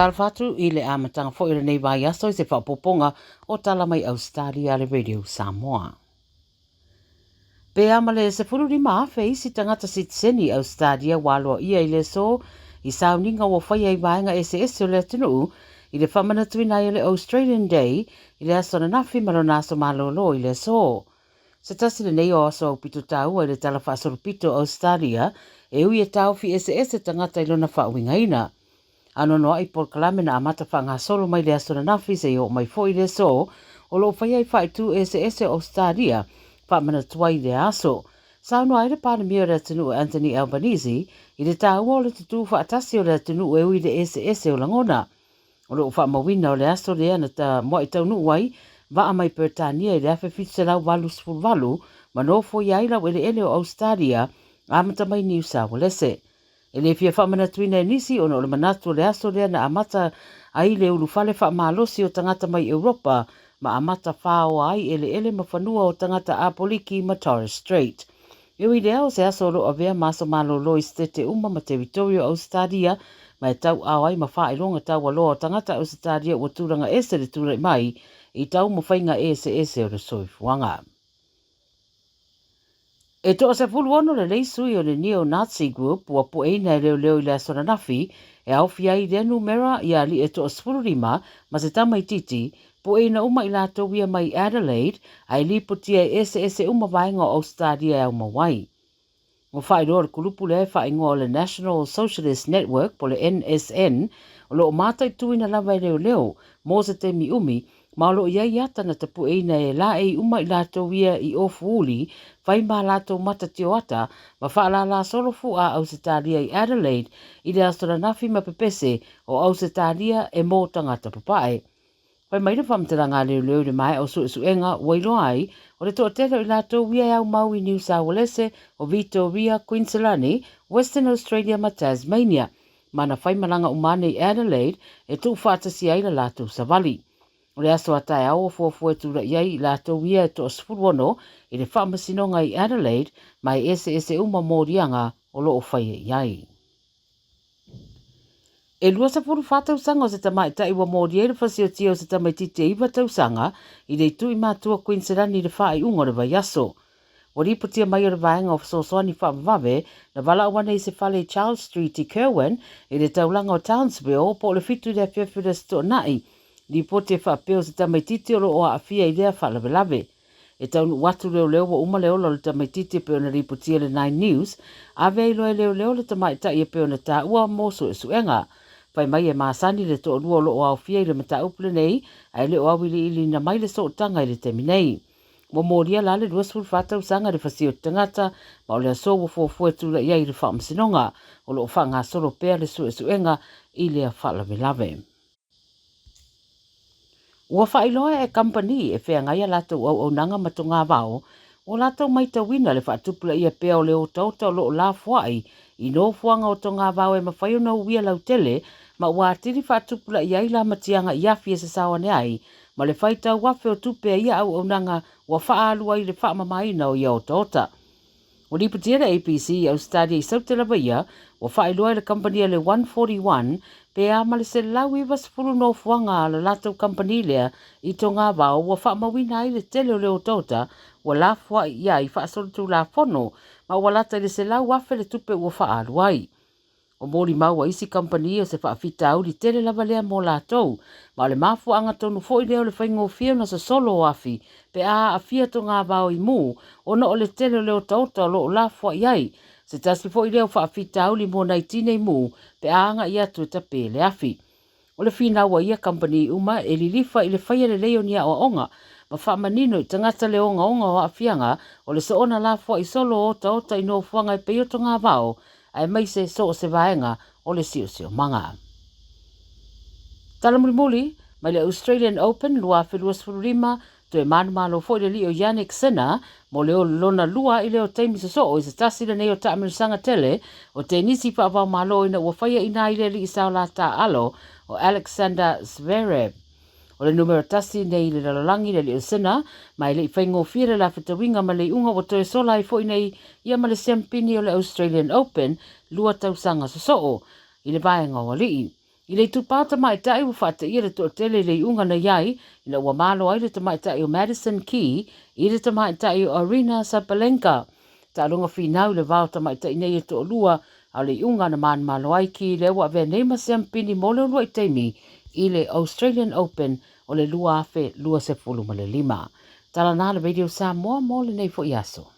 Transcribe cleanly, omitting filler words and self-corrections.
Talofa atu i le amataga foi o lenei vaiaso i se faaopoopoga o tala mai Ausetalia a le Radio Samoa. Pe a ma le 15,000 isi tagata sitiseni i Ausetalia ua aloaia i le aso i sauniga ua faia i vaega eseese o le atunuu i le faamanatuina ai o le Australian Day i le aso ananafi ma lona aso malolo i le aso. Se tasi lenei o aso aupito taua i le Tala Faasolopito o Ausetalia e ui e taofi eseese tagata i lona faauigaina. Anoanoai polokalame na amata faagasolo mai le aso ananafi seia oo mai foi i le aso o lo o faia i faaitu eseese o Ausetalia faamanatu ai lea aso. Saunoa ai le Palemia o le atunuu Anthony Albanese i le taua o le tutū faatasi o le atunuu e ui i le eseese o lagona. O lo o faamauina o le aso lea na mua'i taunuu ai vaa mai Peretania i le 1788 ma nofoia ai laueleele o Ausetalia amata mai Niu Saualese. E le fia faamanatuina e nisi ona o le manatu o le aso lea na amata ai le ulufale faamalosi o tagata mai Europa ma amata fāoa ai eleele ma fanua o tagata Apoliki ma Torres Strait. E ui lea, o se aso o lo o avea ma aso malolo i Setete uma ma Teritoria o Ausetalia ma e tauao ai ma faailoga taualoa o tagata Ausetalia ua tulaga ese le tulai mai i taumafaiga eseese o le soifuaga. E toa-16 lelei sui o le Neo-Nazi Group ua pueina e leoleo i le aso ananafi e aofia ai lea numera i alii e toa-15 ma se tamaitiiti, pueina uma i latou ia mai Adelaide ae lipotia e eseese uma vaega o Ausetalia e aumau ai. Ua faailoa le kulupu lea e faaigoa o le National Socialist Network po o le NSN o lo o mataituina lava e leoleo mo se taimi umi ma o lo o i ai ata na tapueina e laei uma i latou ia i ofu uli fai ma latou mata tioata ma faalālā solo fu'a Ausetalia i Adelaide i le aso ananafi ma pepese o Ausetalia e mō tagata papae. Fai mai le faamatalaga a leoleo i le maea o suesuega ua iloa ai o le toatele o i latou ia e aumau i Niu Saualese, o Vitoria, Kuiniselani, Western Australia ma Tasmania, ma na fai malaga uma ane i Adelaide e tuufaatasia ai la latou savali. O le aso a taeao ua fuafua e tula'i ai i latou ia e toa-16 i le faamasinoga i Adelaide ma e eseese uma moliaga o lo o faia i ai. E 24 tausaga o se tamaitai ua moli ai le fasiotia o se tamaitiiti e 9 tausaga i le itu i matua Kuiniselani i le faaiuga o le vaiaso. Ua lipotia mai o le vaega o fesoasoani faavavave na valaau ane i se fale i Charles Street i Kirwan i le taulaga o Townsville po o le 7 i le afiafi o le Aso Toonai. Lipoti e faapea o se tamaitiiti o lo o aafia i lea faalavelave. E taunuu atu leoleo ua uma le ola o le tamaitiiti e pei ona lipotia e le Nine News, ave ai loa e leoleo le tamaitai e pei ona taua mo suesuega. Fai mai e masani le toalua o lo o aofia i le mataupu lenei ae le o auiliiliina mai le sootaga i le taimi nei. Ua molia la le 24 tausaga i le fasia o te tagata ma o le aso ua fuafua e tulai ai i le faamasinoga. O lo o faagasolo pea le suesuega i lea faalavelave. Ua faailoa e kamupani e feagai a latou auaunaga ma togavao, ua latou maitauina le faatupulaia pea o le otaota o lo o lafoai i nofoaga o togavao e mafai ona uia lautele ma ua atili faatupulaia ai lamatiaga i afi e sasao ane ai ma le faitau afe o tupe a ia auaunaga ua faaalu ai le faamamaina o ia otaota. Ua lipotia le ABC i Ausetalia i Saute lava ia, ua faailoa e le kamupani a le One 41 pe a ma le 190 nofoaga a le latou kamupani lea i Togavao ua faamauina ai le tele o le otaota ua lafoai i ai faasolitulafono ma ua lata i le 100,000 le tupe ua faaalu ai. O molimau a isi kamupani o se faafitauli tele lava lea mo latou, ma o le mafuaaga tonu foi lea o le faigofie ona sosolo o afi pe a aafia togavao i mū ona o le tele o le otaota o lo o lafoai ai. Se tasi foi lea o faafitauli mo nai tinei mū pe a agai atu e tapē le afi. O le finau a ia kamupani uma e lilifa i le faia lelei o ni aoaoga ma faamanino i tagata le ogaoga o aafiaga o le soona lafoai solo o otaota i nofoaga e pei o togavao aemaise so o se vaega o le siosiomaga. Tala mulimuli, mai le Australian Open 2025, toe manumalo foi le alii o Jannik Sinner mo le lona lua i lea o taimi sosoo i se tasi lenei o taamilosaga tele o tenisi faavaomalo ina ua faia i ina i le alii saola taaalo o Alexander Zverev. O le numera tasi nei i le lalolagi le alii o Sinner, ma e le i faigofie le lafetauiga ma le iuga ua toe sola ai foi nei ia ma le siampini o le Australian Open lua tausaga sosoo i le vaega o alii. I le itupa tamaitai ua faateia le toatele i le iuga na i ai ina ua malo ai le tamaitai o Madison Key i le tamaitai o Aryna Sabalenka. Taaloga finau i le va o tamaitai nei e toalua, a o le iuga na manumalo ai Key lea ua avea nei ma siampini mo le uluai taimi i le Australian Open o le 2025. Tala na le Radio Samoa mo lenei foi aso.